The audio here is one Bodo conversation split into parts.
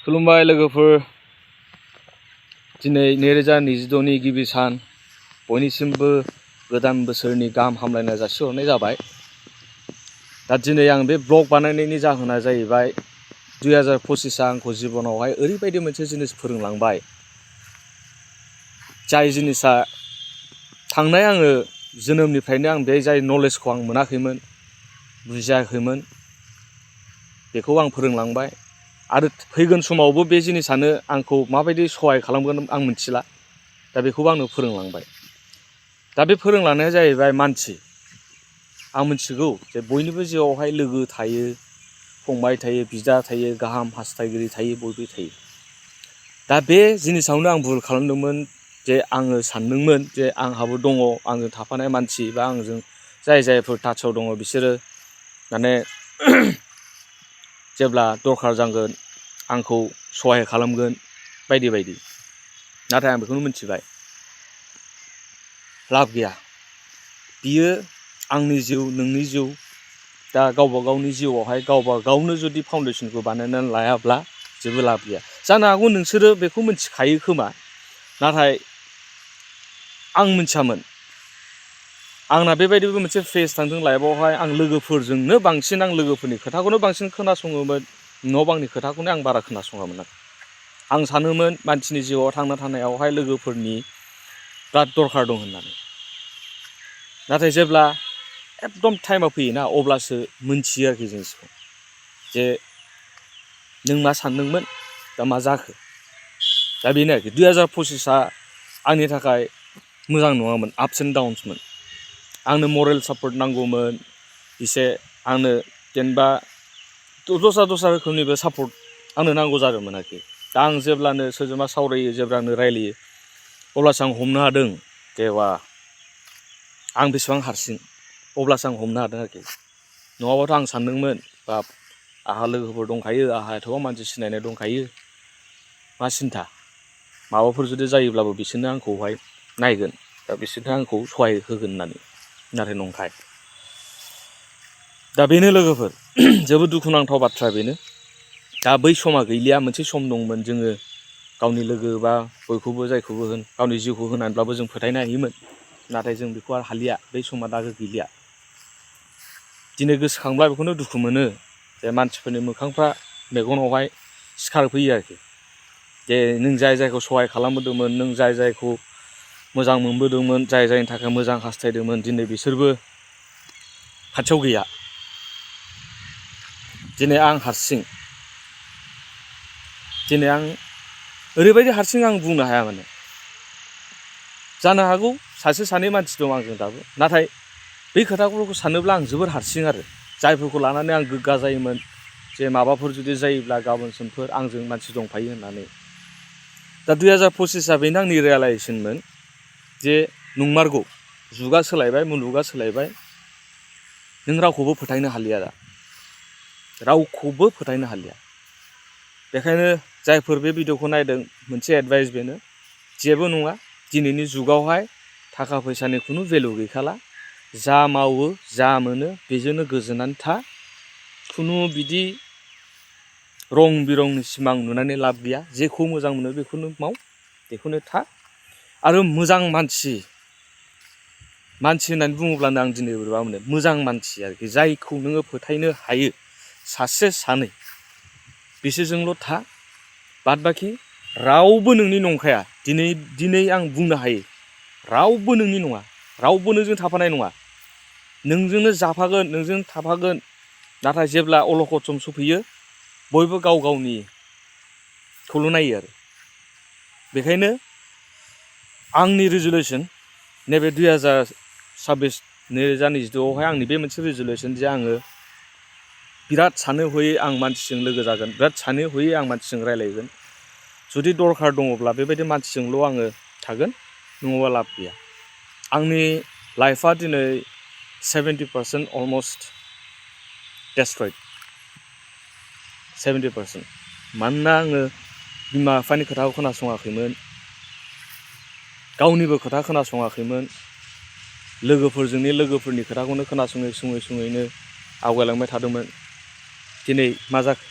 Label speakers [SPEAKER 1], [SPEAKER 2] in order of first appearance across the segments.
[SPEAKER 1] खुलुमबाय लोगोफोर दिनै 2022 नि गिबि सान बयनिसिमबो गोदान बोसोरनि गाहाम हामलायनाय जासिहरनाय जाबाय। दा दिनै आं बे ब्लग बानायनायनि जाहोना जाहैबाय 2025 आ आंखौ जिबनावहाय ओरैबायदि मोनसे जिनिस फोरोंलांबाय जाय जिनिसा थांनाय आङो जोनोमनिफ्रायनो आं बे जाय नलेजखौ आं मोनाखैमोन बुजियाखैमोन बेखौ आं फोरोंलांबाय आरो फैगोन समावबो बे जिनिसानो आंखौ माबायदि सहाय खालामगोन आं मिथिला। दा बेखौबो आंनो फोरोंलांबाय। दा बे फोरोंलांनाया जाहैबाय मानसि। आं मिथिगौ जे बयनिबो जिउआवहाय लोगो थायो, फंबाय थायो, बिदा थायो, गाहाम हास्थायगिरि थायो, बयबो थायो। दा बे जिनिसावनो आं भुल खालामदोंमोन जे आङो सानदोंमोन जे आंहाबो दङ आंजों थाफानाय मानसि बा आंजों जायफोर टाचाव दङ बिसोरो माने जेब्ला दरखार जागोन आंखौ सहाय खालामगोन बायदि बायदि। नाथाय आं बेखौनो मिथिबाय लाब गैया। बियो आंनि जिउ नोंनि जिउ। दा गावबा गावनि जिउआवहाय गावबा गावनो जुदि फाउन्डेसनखौ बानायनानै लायाब्ला जेबो लाब गैया। जानो हागौ नोंसोरो बेखौ मिथिखायो खोमा, नाथाय आं मिथियामोन। आंना बेबायदिबो मोनसे फेज थांदों लाइफआवहाय। आं लोगोफोरजोंनो बांसिन आं लोगोफोरनि खोथाखौनो बांसिन खोनासङोमोन, न' बांनि खोथाखौनो आं बारा खोनासङामोन। आं सानोमोन मानसिनि जिउआव थांना थानायावहाय लोगोफोरनि बिराद दरखार दं होननानै। नाथाय जेब्ला एकदम टाइमा फैयोना अब्लासो मोनथियो आरोखि जिनिसखौ जे नों मा सानदोंमोन दा मा जाखो। दा बेनो आरोखि 2025 आ आंनि थाखाय मोजां नङामोन, आपस एन्ड डाउन्समोन। आंनो मरेल सापर्ट नांगौमोन एसे, आंनो जेनेबा दस्रा रोखोमनिबो सापर्ट आंनो नांगौ जादोंमोन आरोखि। दा आं जेब्लानो सोरजोंबा सावरायो, जेब्लानो रायलायो, अब्लासो आं हमनो हादों जे बा आं बेसेबां हारसिं। अब्लासो आं हमनो हादों आरोखि। नङाबाथ' आं सानदोंमोन बाब आंहा लोगोफोर दंखायो, आंहा एथ'बां मानसि सिनायनाय दंखायो, मा सिन्था। माबाफोर जुदि जायोब्लाबो बिसोरनो आंखौहाय नायगोन, दा बिसोरनो आंखौ सहाय होगोन होननानै। नाथाय नंखाय। दा बेनो लोगोफोर जोबोद दुखुनांथाव बाथ्रा बेनो। दा बै समा गैलिया। मोनसे सम दंमोन जोङो गावनि लोगो बा बयखौबो जायखौबो होन गावनि जिउखौ होनानैब्लाबो जों फोथायनो हायोमोन। नाथाय जों बेखौ आरो हालिया। बै समा दा गैलिया। दिनै गोसोखांब्ला बेखौनो दुखु मोनो जे मानसिफोरनि मोखांफ्रा मेगनावहाय सिखारफैयो आरोखि। जे नों जाय जायखौ सहाय खालामबोदोंमोन, नों जाय जायखौ मोजां मोनबोदोंमोन, जाय जायनि थाखाय मोजां हास्थायदोंमोन, दिनै बिसोरबो खाथियाव गैया। दिनै आं हारसिं। दिनै आं ओरैबायदि हारसिं आं बुंनो हाया माने। जानो हागौ सासे सानै मानसि दं आंजों दाबो, नाथाय बै खोथाफोरखौ सानोब्ला आं जोबोर हारसिं आरो। जायफोरखौ लानानै आं गोग्गा जायोमोन जे माबाफोर जुदि जायोब्ला गाबोन समफोर आंजों मानसि दंफायो होननानै। दा 2025 आ बेनो आंनि रियेलाइजेसनमोन जे नंमारगौ जुगा सोलायबाय, मुलुगा सोलायबाय। नों रावखौबो फोथायनो हालिया दा। रावखौबो फोथायनो हालिया। बेखायनो जायफोर बे भिडिअखौ नायदों मोनसे एडभाइस बेनो, जेबो नङा दिनैनि जुगावहाय थाखा फैसानि खुनु भेलु गैखाला। जा मावो जा मोनो बेजोंनो गोजोननानै था। खुनु बिदि रं बिरंनि सिमां नुनानै लाब गैया। जेखौ मोजां मोनो बेखौनो माव, बेखौनो था। आरो मोजां मानसि होननानै बुङोब्लानो आं दिनै बोरैबा मोनो। मोजां मानसि आरोखि, जायखौ नोङो फोथायनो हायो सासे सानै बिसोरजोंल' था। बाद बाखि रावबो नोंनि नंखाया। दिनै आं बुंनो हायो रावबो नोंनि नङा, रावबो नोंजों थाफानाय नङा। नोंजोंनो जाफागोन, नोंजों थाफागोन। नाथाय जेब्ला अलखद सम सफैयो बयबो गाव गावनिखौल' नायो आरो। बेखायनो आंनि रिजुलेसन नैबे 2022 आवहाय आंनि बे मोनसे रिजुलेसन जे आङो बिराद सानै हयै आं मानसिजों लोगो जागोन, बिराद सानै हयै आं मानसिजों रायलायगोन। जुदि दरखार दङब्ला बेबायदि मानसिजोंल' आङो थागोन, नङाबा लाब गैया। आंनि लाइफआ दिनै 70% अलमस्ट डेस्ट्रयड। 70%। मानोना आङो बिमा बिफानि खोथाखौ खोनासङाखैमोन, गावनिबो खोथा खोनासङाखैमोन, लोगोफोरनि खोथाखौनो खोनासङैनो आवगायलांबाय थादोंमोन। दिनै मा जाखो?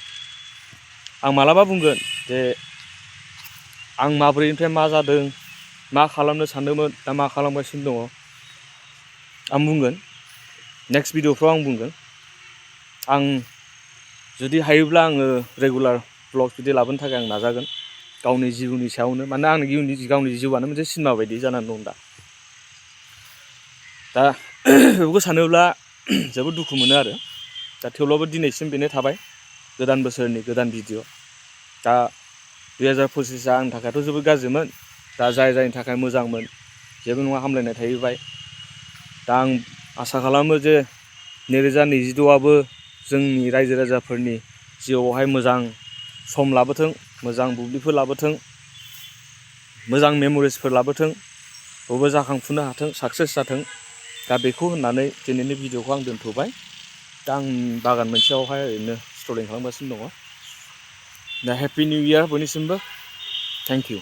[SPEAKER 1] आं मालाबा बुंगोन जे आं माब्रैनिफ्राय मा जादों, मा खालामनो सानदोंमोन, दा मा खालामगासिनो दङ आं बुंगोन। नेक्स्ट भिडिअफ्राव आं बुंगोन। आं जुदि हायोब्ला आङो रेगुलार ब्लग बिदि लाबोनो थाखाय आं नाजागोन गावनि जिउनि सायावनो। मानोना आंनि गावनि जिउआनो मोनसे सिनेमा बायदि जानानै दं दा बेफोरखौ सानोब्ला जोबोद दुखु मोनो आरो। दा थेवब्लाबो दिनैसिम बेनो थाबाय गोदान बोसोरनि गोदान भिडिअ'। दा 2025आ आंनि थाखायथ' जोबोद गाज्रिमोन। दा जायनि थाखाय मोजांमोन जेबो नङा, हामलायनाय थाहैबाय। दा आं आसा खालामो जे 2026आबो जोंनि रायजो राजाफोरनि जिउआवहाय मोजां सम लाबोथों, मोजां बुब्लिफोर लाबोथों, मोजां मेम'रिसफोर लाबोथों, बयबो जाखांफुनो हाथों, साक्सेस जाथों। दा बेखौ होननानै दिनैनि भिडिअ'खौ आं दोनथ'बाय। दा आं बागान मोनसेयावहाय ओरैनो स्ट्रलिं खालामगासिनो दङ। दा हेपि निउ इयार बयनिसिमबो। Thank U.